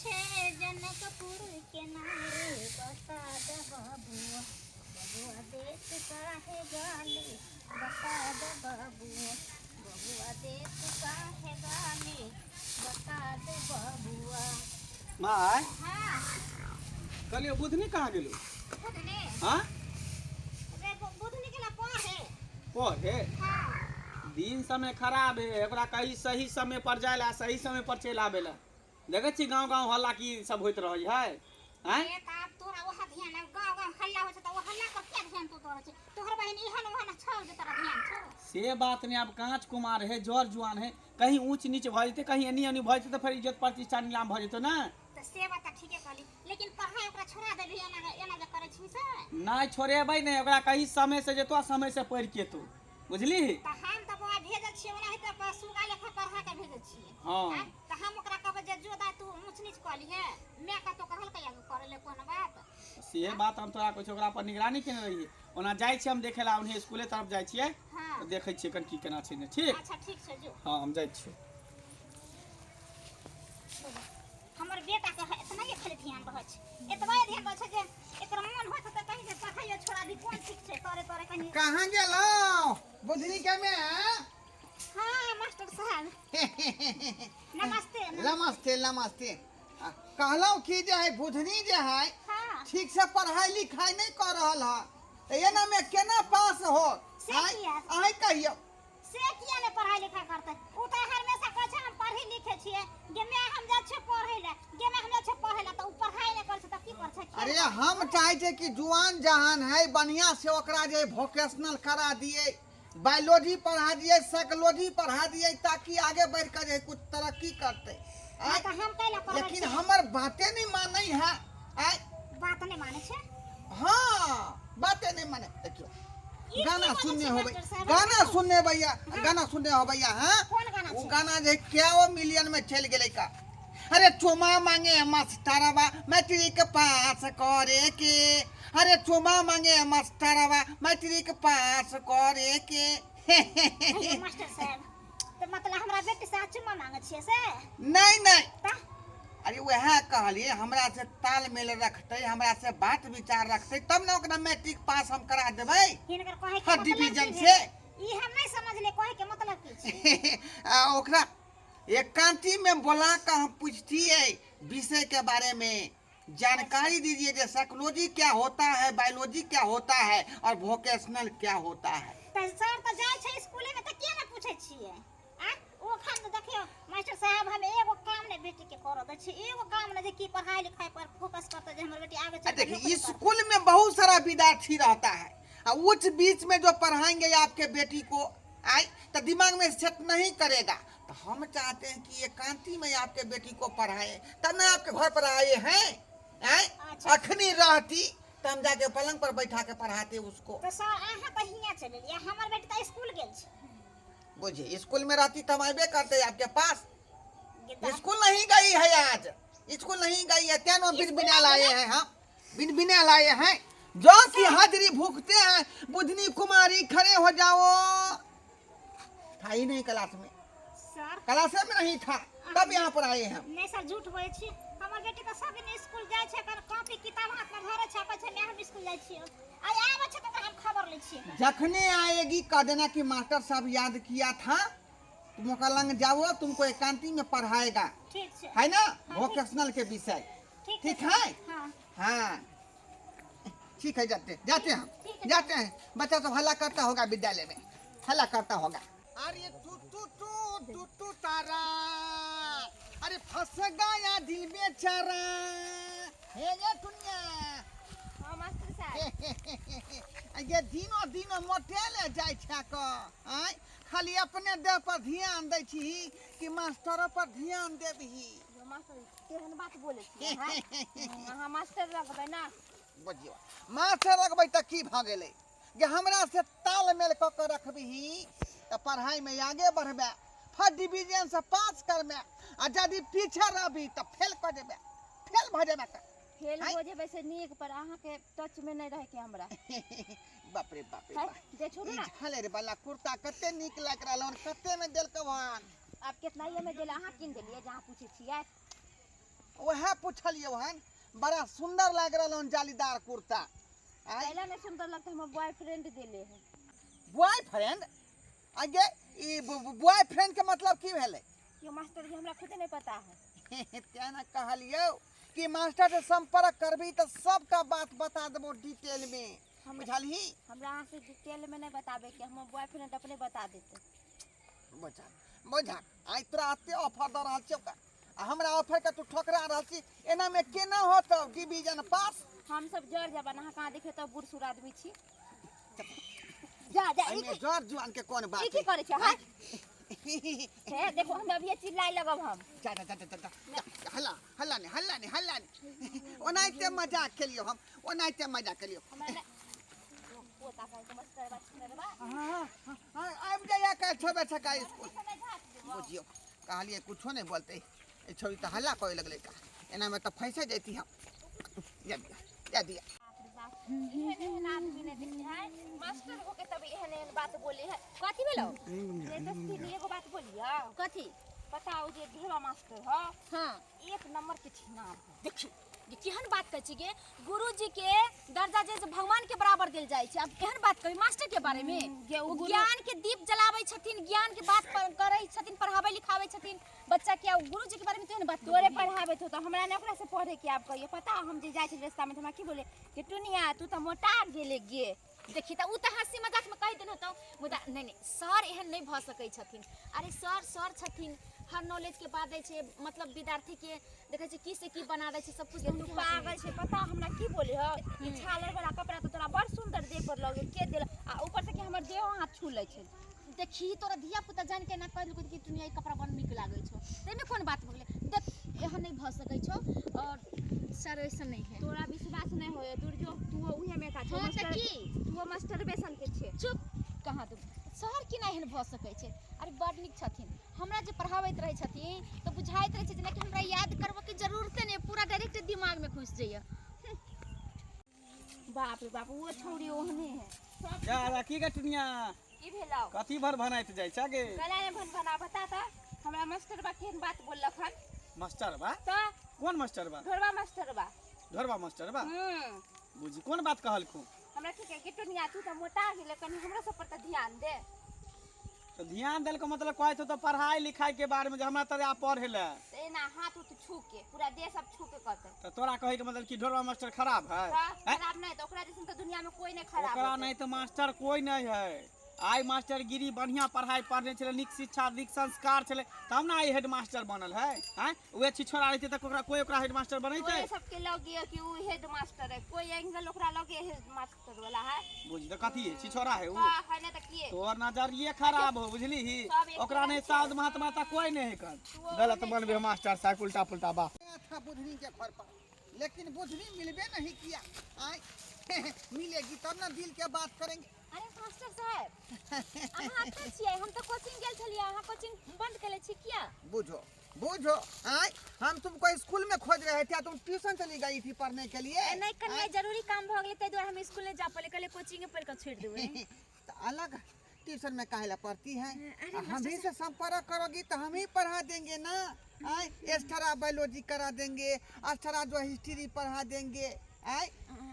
छै जनकपुर के नारी बता दे बबुआ बबुआ देत काहे गाली बता दे बबुआ बबुआ देत काहे गाली बता दे बबुआ। माय। हाँ। कहलियो बुधनी कहाँ गेलो? बुधनी। हाँ। रे बुधनी के ला पढ़े। पढ़े? हाँ। दिन समय खराब है, ओकरा कही सही समय पर जाए ला, सही समय पर चलि आबे ला। देखै छी गाँव गाँव हल्ला की सब होइत रहै है, आँय? ए त आब तोरा ओहा ध्यान आब गाँव गाँव हल्ला होइ छै त ओ हल्ला पर किया ध्यान तू तोरा छै? तोहर बहिन एहन ओहन छौ जे तोरा ध्यान छौ? से बात नहि, आब काँच कुमार है, जर जुआन है, कहीं ऊँच नीच भऽ जेतै, कहीं एनी ओनी भऽ जेतै तऽ फेर इज्जत प्रतिष्ठा नीलाम भऽ जेतौ ने। तऽ से बात तऽ ठीके कहली, लेकिन पढ़ाइ ओकरा छोड़ा देबही एना एना जे करै छी से? नहि, छोड़ेबै नहि, ओकरा कही समय से जेतौ आ समय से पढ़ि के एतौ, बुझली? तऽ हम तऽ बौआ भेजै छियै ओनाहिते सुगा लेखा पढ़ा के भेजै छियै। हँ। आँय, तऽ हम ओकरा कहबै जे जो दाइ तू ऊँच नीच कऽ लिहे, माय कतौ कहलकै करै ले कोनो बात? से बात हम तोरा कहै छियौ, ओकरा पर निगरानी केने रहियै। ओना जाइ छियै हम देखै लए, ओन्हे स्कूले तरफ जाइ छियै। हँ। तऽ देखै छियै कनि की केना छै ने, ठीक? अच्छा ठीक छै, जो। हँ, हम जाइ छियौ। हमर बेटा के एतना ही खाली ध्यान रहै छै, एतबा ध्यान रहै छै जे एकर मन होइत तऽ कहीं जे पढ़ाइयो छोड़ा दी, कोन ठीक छै, तोरे तोरे कहीं। कहाँ गेलौ बुधनी के में? हाँ मास्टर साहब, नमस्ते। नमस्ते नमस्ते। कहलहुँ कि जे है बुधनी जे है हाँ। ठीक से पढ़ाई लिखाई नहीं कर रहल है, तऽ एना में केना पास हो? से किया? अहीं कहियौ। से किया ने पढ़ाई लिखाई करते? उ तऽ हमेशा कहै छै हम पढ़े लिखे छियै, गे मैं हम जाइ छियै पढ़े ले, गे मैं हम जाइ छियै पढ़े ले, तऽ उ पढ़ाई नहि करै छै तऽ की करै छै? अरे हम चाहै छियै कि जुआन जहान है बढ़िया से ओकरा जे वोकेशनल करा दिए, बायोलॉजी पढ़ा दिए, साइकोलॉजी पढ़ा दिए, ताकि आगे बढ़ के जे कुछ तरक्की करते। हाँ, तऽ हम कैला पढ़बै लेकिन छियै? हमर बाते नहीं मानै है। आय। बात नहीं मानै छै? हाँ, बाते नहीं माने। देखियो ई गाना की बोलै सुनने छै होबै, मास्टर साहब? गाना सुनने भैया, गाना सुनने हो भैया। हाँ, कोन गाना वो छै? गाना जे क्या वो मिलियन में चल गेलै का। अरे चुमा मांगे मास्टरवा मैट्रिक पास करे के, अरे चुमा मांगे मास्टरवा मैट्रिक पास करे के। अरे मास्टर साहब, तऽ मतलब हमरा बेटी से अहाँ चुम्मा मांगे छियै से? नहीं नहीं। तऽ? अरे वएह कहलिए, हमरा से तालमेल रखते, हमरा से बात विचार रखते, तब ना ओकरा मैट्रिक पास हम करा देबै। हिनकर कहै के फर्स्ट मतलब डिवीजन की से। भेल? ई हम नहीं समझले, कहै के मतलब की छै? आ, ओकरा एकांती में बोला के हम पूछतिए, विषय के बारे में जानकारी दीजिए, जे साइकोलॉजी क्या होता है, बायोलॉजी क्या होता है और वोकेशनल क्या होता है। तऽ सर तऽ जाइ छै स्कूले में, तऽ किया ने पूछै छियै? आ ओ खान तऽ देखियौ मास्टर साहब, हम एगो काम नहि बेटी के करऽ दै छी, एगो काम नहि जे की पढ़ाई लिखाई पर फोकस करतै जे हमर बेटी आगे चलि कऽ देखिए नौकरी करतै। स्कूल में बहुत सारा विद्यार्थी रहता है आ उच्च बीच में जो पढ़ाएंगे आपके बेटी को आए तो दिमाग में सेट नहीं करेगा। तो हम चाहते हैं कि एकांती में आपके बेटी को पढ़ाए, तब ना आपके घर पर आए हैं। आए? अच्छा। अखनी रहती तो हम जाके पलंग पर बैठा के पढ़ाते उसको। तऽ सर अहाँ तऽ हियाँ चलि एलियै, हमर बेटी तऽ स्कूल गेल छै। बुझिए, स्कूल में रहती तब आबे करते आपके पास। गे स्कूल नहीं गई है आज, स्कूल नहीं गई है, तेनो बिन स्कूल बिना नहीं लाए गई? हैं, हम बिन बिना लाए हैं, जो कि हाजिरी भूखते हैं। बुधनी कुमारी खड़े हो जाओ, था ही नहीं क्लास में। सर क्लास में नहीं था तब यहाँ पर आए हैं। नहीं सर, झूठ बोलै छी, हमर बेटी तऽ सब दिन स्कूल जाइ छै, एकर कॉपी किताब हाथ में धरे छै, कहै छै मैं हम स्कूल जाइ छियै। आइ आबै छै तऽ ओकरा हम खबर लै छियै। जखने आएगी कह देना कि मास्टर साहब याद किया था, तुम ओकरा लंग जाओ, तुमको एकांती में पढ़ाएगा। ठीक छै। है ना? हाँ, वोकेशनल के विषय। ठीक। ठीक छै। है। हाँ। हाँ ठीक है, जाते जाते हम। ठीक है। जाते हैं। बच्चा सब हल्ला करता होगा, विद्यालय में हल्ला करता होगा। अरे तू तू तू तू तू तारा, अरे फंस गया दिल बेचारा, हे ये दुनिया। हाँ मास्टर साहब। ये दिनो दिनो मोटेले जाइ छै क, आँय? खाली अपने देह पर ध्यान दै छी कि मास्टरो पर ध्यान देबही? यौ मास्टर, केहन बात बोलै छियै अहाँ? अहाँ मास्टर रखबै ना? बुझियौ, मास्टर रखबै तऽ की भऽ गेलै? जे हमरा से तालमेल कऽ के रखबही तऽ पढ़ाइमे आगे बढ़बै, फर्स्ट डिवीजन से पास करबै, आ यदि पीछे रहबही तऽ फेल कऽ जेबै, फेल भऽ जेबै तऽ। फेल आँय? हो जेबै से नीक, पर अहाँके टच में नहि रहैके हमरा। बाप रे बाप रे। है, बाप जे छोड़ू ई ना। झालर वाला कुर्ता कते नीक लागि रहल हन, कते में देलकौ हन? आब केतना में देल, अहाँ कीन देलियै जे अहाँ पूछै छियै? वएह पुछलियौ हन। बड़ा सुंदर लागि रहल हन जालीदार कुर्ता। आय पहला नहीं सुंदर लगता, हमर बॉयफ्रेंड देले है। बॉयफ्रेंड? आगे ई बॉयफ्रेंड के मतलब की भेलै? यो मास्टर जी हमरा खुदे नहीं पता है। तें ने कहलियौ कि मास्टर से संपर्क करबी तऽ सबटा बात बता देबो डिटेल में, बुझलही? हमरा अहाँ से डिटेल में नहीं बताबे के, हमर बॉयफ्रेंड अपने बता देते। बुझा बुझा, आइ तोरा एते ऑफर दऽ रहल छियौ आ हमरा ऑफर के तू ठोकरा रहल छी, एना में केना होतौ डिवीजन पास? हम सब जर जबान अहाँ कहाँ देखे तो बूढ़ सूढ़ आदमी छी। जा जा, ई एहिमे जर जुआन के कोन बात? ई की करै छै? हाँ हे देखो, हम अभी चिल्लाए लगब हम। जा जा जा जा जा, हल्ला हल्ला नहीं, हल्ला नहीं, हल्ला नहीं। ओनाहिते मजाक केलियौ हम, ओनाहिते मजाक केलियौ। हमरा पोता कहै छै मास्टर बा छिनरबा। हाँ हाँ, आबि जाइए काल्हि 6 बजे छका स्कूल। बुझियौ कहलियै कुछो नहि बोलतै, ई छौड़ी तऽ हल्ला करे लगलै का, एनामे तऽ फँसि जैती हम। जा दिया जा दिया। एहन एहन आदमी नहि देखले है, मास्टर होके तब एहन एहन बात बोले है। कथी भेलौ? जे दस्ती एगो बात बोलियो। कथी? बताओ जे ढेवा मास्टर ह। हाँ। एक नंबर के छिनार ह। देखियौ जे केहन बात कहै छी गे, गुरुजी के दर्जा जे भगवान के बराबर देल जाइ छै, अब एहन बात कहबै मास्टर के बारे में? गे ओ ज्ञान के दीप जलाबै छथिन, ज्ञान के बात करै छथिन, पढ़ाबै लिखाबै छथिन बच्चा के, आ गुरुजी के बारे में तेहन बात तोरे पढ़ाबैत हो तऽ हमरा ने ओकरा से पढ़े के आब कहियो। पता हम जे जाइ छलियै रास्ता में तऽ हमरा की बोले कि टुनिया तू तऽ मोटा गेले गे। देखी तऽ उ तऽ हंसी मजाक में कहि देने होतौ, मुदा नहि नहि, सर एहन नहि भऽ सकै छथिन। अरे सर सर छथिन, हर नॉलेज के बात दै छै, मतलब विद्यार्थी के देखै छै की से की बना दै छै सब कुछ। तू पागल छै। पता हमरा की बोले ह, ई छालर वाला कपड़ा तऽ तोरा बड़ सुंदर देह पर लगे, के देल? आ ऊपर से कि हमर देहो हाथ छू लै छै। देखी तोरा धिया पुता जान के ना कहि देलकौ कि टुनिया ई कपड़ा बड़ नीक लागै छौ, ताहिमे कोन बात भऽ गेलै? देख एहन नहि भऽ सकै छौ, और सर ऐसन नहीं है। तोरा विश्वास नहीं होय दुर्जो, तू उहे में का छौ। हाँ तऽ मास्टर की तू मास्टर बेसन के छे। चुप, कहाँ तू सर की ना एहन भऽ सकै छै। अरे बड़ नीक छथिन, हमरा जे पढ़ाबैत रहै छथिन तऽ बुझाइत रहै छै जेनाकि हमरा याद करबऽके जरूरते नहि, पूरा डायरेक्ट दिमागमे घुसि जाइए। बाप रे बाप, वो छौड़ी ओहने है। जा जा, की गे टुनिया? की भेलौ? कथी भर भनाइत जाइ छै गे? कला ने भन भना, बता त हमरा मास्टर बा केहन बात बोललक हन। मास्टर बा? तऽ कोन मास्टर बा? ढोरबा मास्टर बा। ढोरबा मास्टर बा? हम्म। बुझी कोन बात कहलखुन? हमरा की कहे कि टुनिया तू तऽ मोटा गेले, कनी हमरो सब पर तऽ ध्यान दे। तऽ ध्यान देलको मतलब कहै छौ तऽ पढ़ाई लिखाई के बारे में जे हमरा तोरा पढ़े ले। तऽ एना हाथ उथ छू के पूरा देह सब छू के कहते। तऽ तोरा कहै के मतलब कि ढोरबा मास्टर खराब है? तऽ खराब नहीं तऽ ओकरा जैसन तऽ दुनिया में कोई नहीं खराब ओकरा होतै। नहीं तऽ मास्टर कोई नहीं है। आइ मास्टरगिरी बढ़िया पढ़ाई पढ़ने छलै, नीक शिक्षा नीक संस्कार छलै तब ने आइ हेडमास्टर बनल है। आँय उहे छिछोरा रहतै तऽ ओकरा कोई ओकरा हेडमास्टर बनेतै? तोरे सबके लगियो कि उ हेड मास्टर है, कोई एंगल ओकरा लगे हेड मास्टर वाला है। बुझ तऽ कथी है, छिछोरा है उ? का है ना तऽ किए तोहर नजरिए खराब हो, बुझली ही? सब एक ओकरा नहीं साध महात्मा तऽ कोई नहीं है कर गलत बनबे मास्टर साहब उल्टा पुल्टा बा। गया था बुधनी के घर पर, लेकिन बुधनी मिलबे नहीं किया। आय मिलेगी तब ना दिल के बात करेंगे। अरे मास्टर साहब अहाँ एतऽ छियै? हम तऽ कोचिंग गेल छलियै, अहाँ कोचिंग बंद केले छी किया? बुझो बुझो, आय हम तुमको स्कूल में खोज रहे थे, तुम ट्यूशन चली गई थी पढ़ने के लिए। नहि कनिया जरूरी काम भऽ गेलै, ताहि दुआरे हम स्कूल नहि जा पड़लै, कहलियै कोचिंगे पढ़ि कऽ छोड़ि देबै। तो अलग ट्यूशन में काहे ला पढ़ती है? अरे हम ही से संपर्क करोगी तो हम ही पढ़ा देंगे ना। आय एक्स्ट्रा बायोलॉजी करा देंगे, एक्स्ट्रा जो हिस्ट्री पढ़ा देंगे। आय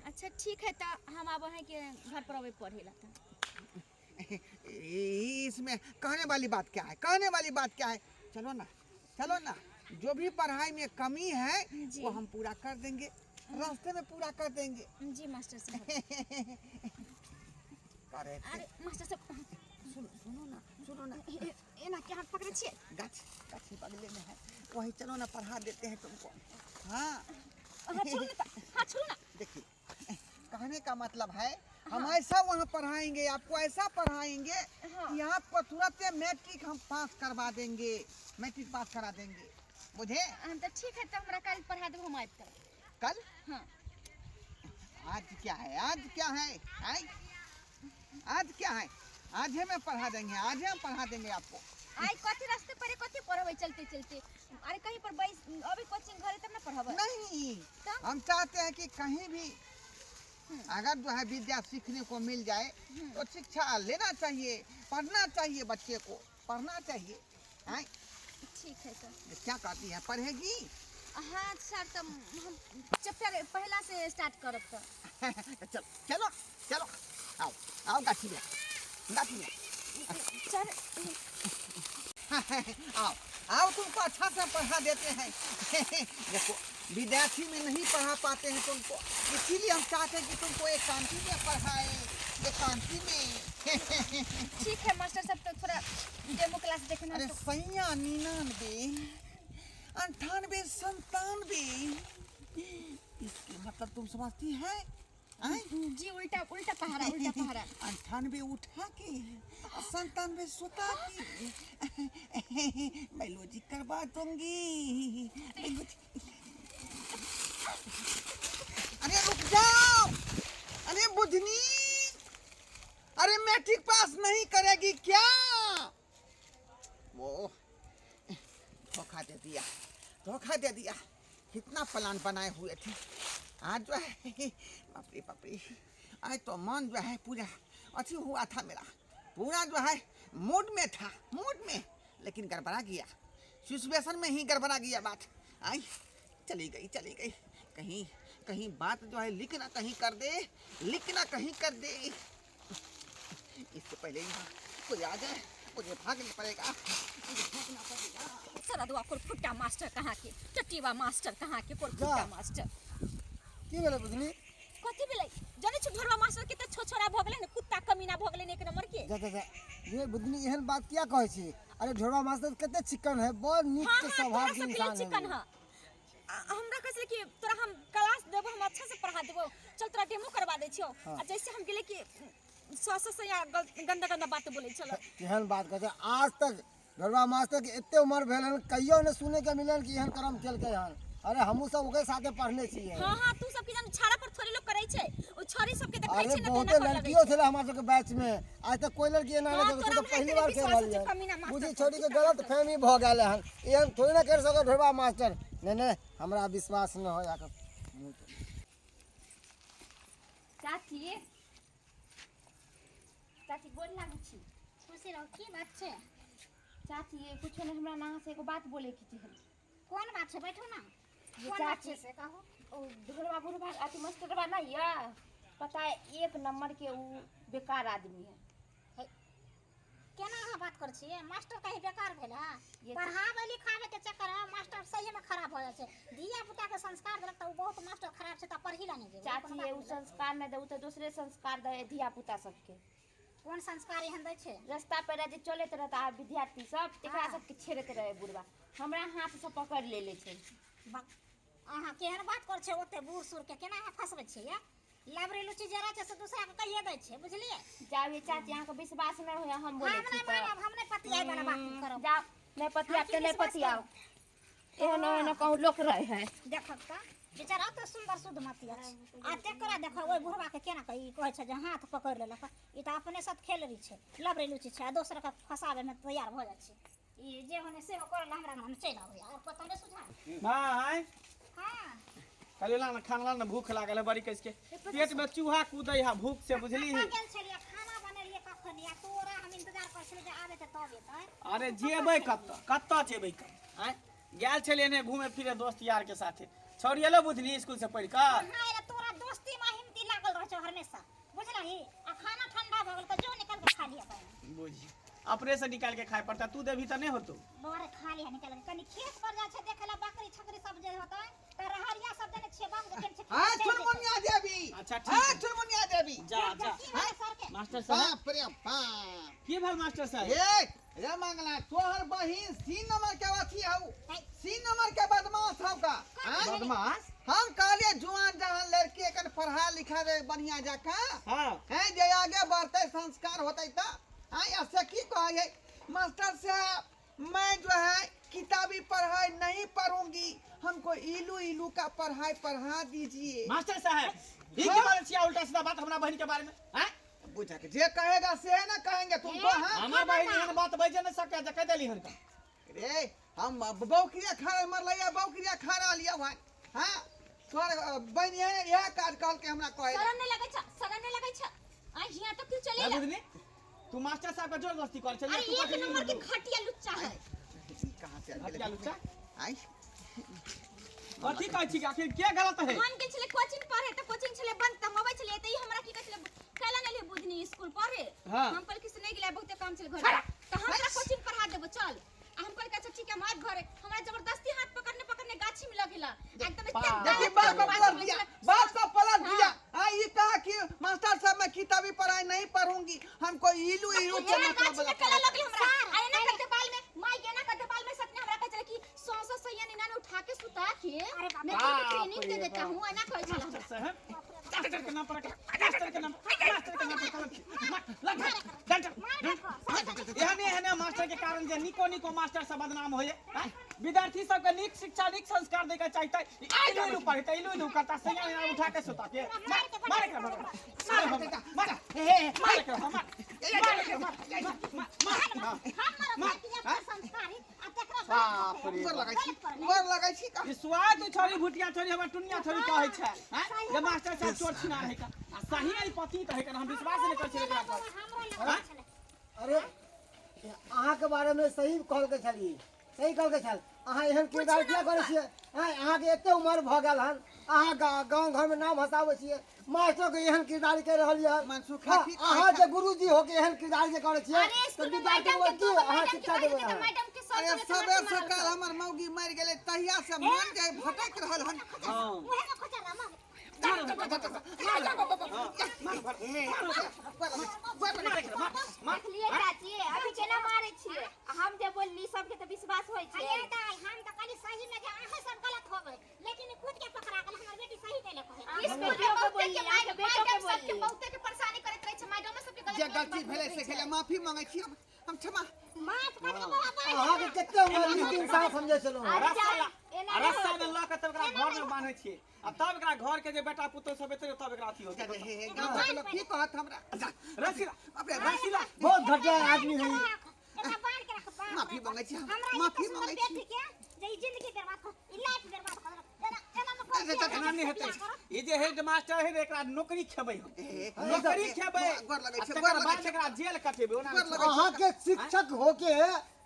अच्छा ठीक है, तऽ हम आब अहाँके घर पर अबै पढ़े ला तऽ। इसमें कहने वाली बात क्या है, कहने वाली बात क्या है? चलो ना चलो ना, जो भी पढ़ाई में कमी है जी। वो हम पूरा कर देंगे, रास्ते में पूरा कर देंगे। जी मास्टर साहब। करे अरे मास्टर साहब सुनो सुनो ना सुनो ना, एना के हाथ पकड़े छियै? गाछ गाछ बगले में है वही, चलो ना पढ़ा देते हैं तुमको। हाँ हाथ छोड़ू ना तऽ, हाथ छोड़ू ना। देखिए कहने का मतलब है हम ऐसा वहाँ पढ़ाएंगे आपको, ऐसा पढ़ाएंगे कि आपको तुरंत मैट्रिक हम पास करवा देंगे, मैट्रिक पास करा देंगे। बुझे? हम तऽ ठीक है, तऽ हमरा काल्हि पढ़ा देब, हम आबि तऽ। कल? हाँ। आज क्या है, आज क्या है, आय आज क्या है? आज ही में पढ़ा देंगे, आज ही हम पढ़ा देंगे आपको। आइ कथी रास्ते पर कथी पढ़बै चलते चलते? अरे कहीं पर बैस अभी कोचिंग घरे तब ना पढ़बै। नहीं तब? हम चाहते हैं कि कहीं भी अगर जो है विद्या सीखने को मिल जाए तो शिक्षा लेना चाहिए, पढ़ना चाहिए, बच्चे को पढ़ना चाहिए। आय ठीक है सर। क्या कहती है, पढ़ेगी? हाँ सर तऽ हम चैप्टर पहला से स्टार्ट करब तऽ। चलो चलो चलो, आओ आओ, गाछी में गाछी में। सर आओ आओ, तुमको अच्छा से पढ़ा देते हैं। देखो, विद्यार्थी में नहीं पढ़ा पाते हैं तुमको, इसीलिए हम चाहते हैं कि तुमको एकांति में पढ़ाए, एकांति में। ठीक है मास्टर साहब, तो थोड़ा डेमो क्लास देखना। अरे तो सैया 99 98 97, इसके मतलब तुम समझती है, आय? जी, उल्टा उल्टा पहाड़ा, उल्टा पहाड़ा। 98 उठा के और 97 सुता के मैं लॉजिक करवा दूंगी, मैं लॉजिक। अरे रुक जाओ, अरे बुधनी, अरे मैट्रिक पास नहीं करेगी क्या? वो धोखा दे दिया, धोखा दे दिया। कितना प्लान बनाए हुए थे आज जो है। बाप रे बाप रे, आज तो मन जो है पूरा अथी हुआ था मेरा, पूरा जो है मूड में था, मूड में, लेकिन गड़बड़ा गया, सिचुएशन में ही गड़बड़ा गया बात। आई चली गई, चली गई कहीं कहीं बात जो है, लिख ना कहीं कर दे, लिख ना कहीं कर दे। इससे पहले यहाँ कोई आ जाए, मुझे भागना पड़ेगा, मुझे भागना पड़ेगा। सरदुआ कोरफुट्टा मास्टर कहाँ के, टटीवा मास्टर कहाँ के, कोरफुट्टा जा। मास्टर। की भेलै बुझली? कथी भेलै? जानै छी ढोरवा मास्टर के तऽ छोछोरा भऽ गेलै ने, कुत्ता कमीना भऽ गेलै ने एक नंबर के। जा जा जा, ये बुधनी, एहन बात किया कहै छी? अरे ढोरबा मास्टर कते चिकन है, बड़ नीक हाँ के हाँ, स्वभाव तोरा के सबके लेल इंसान है। चिकन उ। है। हमरा कहै छलै कि तोरा हम क्लास देबो, हम अच्छा से पढ़ा देबो, चल तोरा डेमो करवा दै छियौ। हाँ। आ जैसे हम गेलै कि सौ सौ से या गंदा गंदा बात बोलै छलै। केहन बात कहै छै? आज तक ढोरबा मास्टर के एते उम्र भेल हन, कहियो नहि सुने के मिलल कि एहन कर्म केलकै हन। अरे हमहूँ सब ओकरे साथे पढ़ने छियै। हाँ हाँ, तू सबके जन छाड़ा पर थोड़े लोग करै छै, ओ छौरी सबके देखै अरे छै ने, बहुते तेना कर लगै लड़कियों छै। छलै हमरा सबके बैच में, आज तक कोई लड़की एना हाँ, नहि केलकै। तोरा तू तऽ भाई पहली के बार कहि विश्वास रहलियै। छै, कमीना मास्टर बुझी पर, छोड़ी के कुत्ता गलत मास्टर। फहमी भऽ गेल हन, एहन थोड़े ने करि सकै ढोरबा मास्टर। नहि नहि, हमरा विश्वास नहि होय। चाची, चाची, गोर लागै छी। खुशी रहू, की बात छै? चाची, ये कुछो नहीं, हमरा ना से एगो बात बोले के छै। कोन बात छै? बैठू ना। ये कोन बात चाची। छै से कहू। ओ ढोरवा बुढ़वा अथी मास्टरवा नहीं है, पता है, एक नंबर के ऊ बेकार आदमी है। केना अहाँ बात करै छियै? मास्टर कहीं बेकार भेल है? ये पढ़ाबै लिखाबै के चक्कर में मास्टर सही में खराब हो जाइ छै। धिया पुता के संस्कार देलक तऽ ओ बहुत मास्टर खराब छै तऽ पढ़ी ला नहि जेबै। चाची, कोनो ये बात ऊ भेलै? संस्कार नहीं दे, ऊ तो दूसरे संस्कार दे धिया पुता सबके। कोन संस्कार एहन दै छै? रास्ता पर जे चलैत रहता है विद्यार्थी सब, तेकरा सबके छेड़ैत रहे बुढ़वा, हमरा हाथ से पकड़ ले ले छै। अहाँ केहन बात करै छियै? ओते बूढ़ सूढ़ के केना अहाँ फंसबै छियै? लबरी लुच्ची जे रहै छै से दूसरा के कहिए दै छै, बुझलियै? जाओ ये चाची, अहाँके विश्वास नहीं होया हम बोले हम छी नहि तऽ मानब, हम नहि पतियाइ वाला बात करब। जाओ, नहीं पतियाब हम की तऽ नहीं विश्वास पतियाओ, एहन एहन कहूँ लोक रहे है। देखब तऽ बेचारा तऽ सुन्दर शुद्ध मती अछि, आ तेकरा देखब, ओहि बुढ़वा के केना कऽ ई कहै छै जे हाथ पकड़ि लेलक। ई तऽ अपने साथ खेल रही छै, लबरे लुच्ची छै, आ दोसर के फंसाबै में तैयार भऽ जाइ छै। ई जे होने से करल, हमरा अंगना चलि आबैया आओर पता नहि सुझाय। भाय। हाँ। कहलियै ला ना खाना, ला ना, भूख लागल है बड़ी कसके, पेट में चूहा कूदै है भूख से, बुझली? कतऽ गेल छलियै? खाना बनेलियै कखन आ तोरा हम इंतजार करै छलियै जे आबे तऽ तब एतै। अरे जेबै कतऽ, कतऽ जेबै कतऽ? आँय, गेल छलियै एने घूमे फिरे दोस्त यार के साथे। छौड़ी एलो बुझली स्कूल से पढ़ि कऽ? हाँ, एला तोरा दोस्ती में हिम्मती लागल रहै छौ हमेशा, बुझलही? आ खाना ठंडा भऽ गेल तऽ जो निकाल के खा लिअ पहिने। बुझी, अपने से निकाल के खाए पड़ता, तू देबही तऽ नहि होतो। बड़ खा लिअ निकाल के। कनि खेत पर जाइ छै देखै ला, बकरी छकरी सब जे होतै तऽ रहरिया सब देने छियै, बाग जे केने छियै, हाँ खेत चलि जेतै। चुनमुनिया देवी। अच्छा, ठीक हाँ है। चुनमुनिया देवी। जा जा। की भेलै सर के? मास्टर साहब। बाप रे बाप। की भेल मास्टर साहब? ए रे मंगला, तोहर बहिन सी नंबर के अथी हौ, सी नंबर के बदमाश हौ का, हाँ? बदमाश? हम कहलिए जुआन जहान लड़की एखन पढ़ा लिखा दे बढ़िया जकाँ, हाँ, हैं, जे आगे बढ़ते, संस्कार होते तऽ हाँ। ऐसे की कहै है मास्टर साहब, मैं जो है किताबी पढ़ाई नहीं पढ़ूंगी, हमको इलू इलू का पढ़ाई पढ़ा दीजिए। मास्टर साहब, ई की बात छियै उल्टा सीधा बात हमरा बहिन के बारे में, आँय? बुझा के जे कहेगा से है ना कहेंगे तुमको, हाँ। हमर बहिन एहन बात बाजि नहि सकै जे कहि देली हन का। रे हम बौकरिया खा मरलै, बौकरिया खा रहलियै वहाँ, हाँ, तोहर बहिन इएह इएह काज कहलकै हमरा कहै। शरम नहीं लगै छ? शरम नहीं लगै छ? आ हियां तक तू चले ए ला। बुझली, तू मास्टर साहब के जोर दोस्ती कर छलियै। अरे तू एक कथी नंबर के घटिया लुच्चा है। ई कहाँ से आबि गेलै? घटिया लुच्चा? आइ कथी कहै छी आखिर के गलत है? हम गेल छलै कोचिंग पढ़े तऽ कोचिंग छलै बंद, तऽ हम अबै छलियै तऽ ई हमरा की कहै छलै, कैला नहि एलियै बुधनी स्कूल पढ़े? हाँ। हम कहलियै कि से नहि गेलियै, बहुते काम छलै घर, तऽ हम तोरा कोचिंग पढ़ा देबो चल। आ हम कहलियै अच्छा ठीक है, हम आबि घरे, हमरा जबरदस्ती हाथ पकड़ने पकड़ने गाछी में लऽ गेला एकदम एते देखी बात बात को बात पलट बोलै दिया, छलै। बात को पलट दिया। हाँ, ये कहा कि मास्टर साहब मैं किताबी पढ़ाई नहीं पढ़ूंगी, हमको इलू इलू के एना मतलब गाछी में वाला कैला पढ़ाई। लगल हमरा, आ एना करते बाल में माई एना करते बाल में सपने हमरा कहै छलै कि सौ सौ सैया निना ने उठा के सुता के मैं बाप तोरा ट्रेनिंग दे रे देता बाप। हूँ, एना कहै छलै हमरा। साहब मास्टर के नाम पर, मास्टर के नाम, मास्टर के नाम पर कलंक। लग डंड डंड। एहने एहने मास्टर के कारण जे निको निको मास्टर सब बदनाम होइए। आँय? विद्यार्थी सबके नीक शिक्षा नीक संस्कार दै के चाही, तऽ इलू इलू पढ़तै, इलू इलू करता, सैया निना उठा के सुता के मार मार के मार मार मार मार के मार मार के मार मार मार हम मरब कि अपना संस्कारी आ तेकरा बाप रे गोर लगै छी, गोर लगै छी का। ई स्वाद छोरी भुटिया छोरी हमर टुनिया छोरी कहै छै आँय? जे मास्टर साहब चोर छिना रहै का आ सही ई पति तऽ है का, हम विश्वास नहि करै छियै एकरा पर। हमरो लगै छलै। अरे अहाँके बारेमे सही कहलकै छली, सही कहलकै छल। अहाँ एहन किरदार किया करै छियै? आँय, अहाँके एते उमर भऽ गेल हन, अहाँ गाँव घरमे नाम हँसाबै छियै, मास्टरके एहन किरदारी करि रहलियै हन। मनसुख हाँ, की अहाँ जे गुरुजी होके एहन किरदारी जे करै छियै अरे तऽ स्कूल में विद्यार्थी मैडम के की दू गो अहाँ मैडम के शिक्षा मारि देबै देतै, अहाँ? मैडम के सर अरे समेत सबेर मारल सकाल हमर मौगी मरि गेलै तहिया से मन जे भटक रहल हन। हँ उहे में खोजल मार। देखलियै चाची अभी केना मारै छियै, आ हम जे बोलली सबके तऽ विश्वास होइ छै। अरे दाइ, हम तऽ कहली सही में जे अहाँ सब गलत होबै, लेकिन खुद के पकड़ा गेल, हमर बेटी सही कहले कहै। स्कूल में बहुते के मैडम सबके बहुते के परेशानी करैत रहै छै, मैडम सबके गलत जे गलत गलती बात भेलै से बोलैत रहै भेलै, छै। माफी मांगै छी हम, हम क्षमा। माफ कर दे बाबा। अहाँके कते उमर 3 साल समझै छलहुँ? अरे रस्सा चाची, ला- एना आ नहि रस्सा होइ। में लऽ कऽ तब एकरा घर में बान्है छियै, आ तब एकरा घर के जे बेटा पुतोह सब एतै तब एकरा अथी होतै। हे हे, गाँव के लोग की कहत हमरा? रसीला बाप रे, रसीला बहुत घटिया आदमी है। एकरा बांध के रख, बाप रे। माफी मांगै छी हम, हमरा ई माफी सुन्दर मांगै छी। बेटी के जे ई जिंदगी बर्बाद कर, ई लाइफ बर्बाद कर देलक। एना एना में कोई एना नहि हेतै, ई जे हेड मास्टर है ने, एकरा नौकरी खेबै हम, हे, नौकरी खेबै, गोर लगै आ छै, तकर गोर लगै बाद छै। एकरा जेल कटेबै। ओना गोर नहि लगै छै। अहाँके शिक्षक होके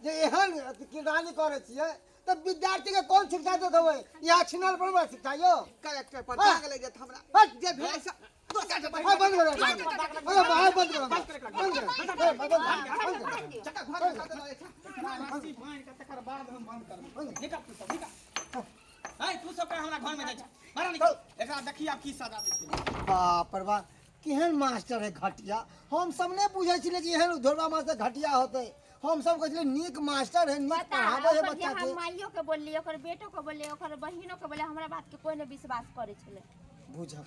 जे एहन किरदानी करै छियै तऽ विद्यार्थी के कोन शिक्षा देत होबै? यहाँ छिनल पर शिक्षा यौ कलेक्टर पर हाँ। दाग लागि जायत हमरा। हट। जे भेलै से हाँ, बंद करो, अरे बाहर बंद करो, बंद करो, बंद करो, बंद करो। चका घर में साथ लगै छै। रस्सी बान्हि कऽ तकर बाद हम बंद करबै। निकल तू सब, निकल। है तू सब हमरा घर में जाइ छ, बाहर निकल। एकरा देखी आब की सजा दै छै। बाप रे बाप, केहन मास्टर है घटिया। हम सब नहि बुझै छलियै कि एहन धोरबा मास्टर घटिया होतै। हम सब कहै छलियै नीक मास्टर है, नीक पता पढ़ाबै है ओकर जे बच्चा हम के। माइयो के बोलली, ओकर बेटो के बोलली, ओकर बहिनो के बोलली, हमरा बात के कोई नहि विश्वास करै छलै। बुझल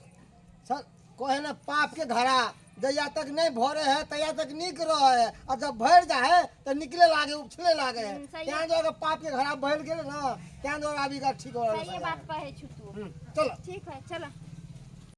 सर कहे ने, पाप के घड़ा जहिया तक नहीं भरे है तहिया तक नीक रहे है, और जब भर जाए है तो निकले लागे, उछले लागे है। सही। तें दुआरे पाप के घड़ा भर गेल ना, तें दुआरे अभी का ठीक हो रहल सही है। बात कहै छु तू। चलो ठीक है, चलो।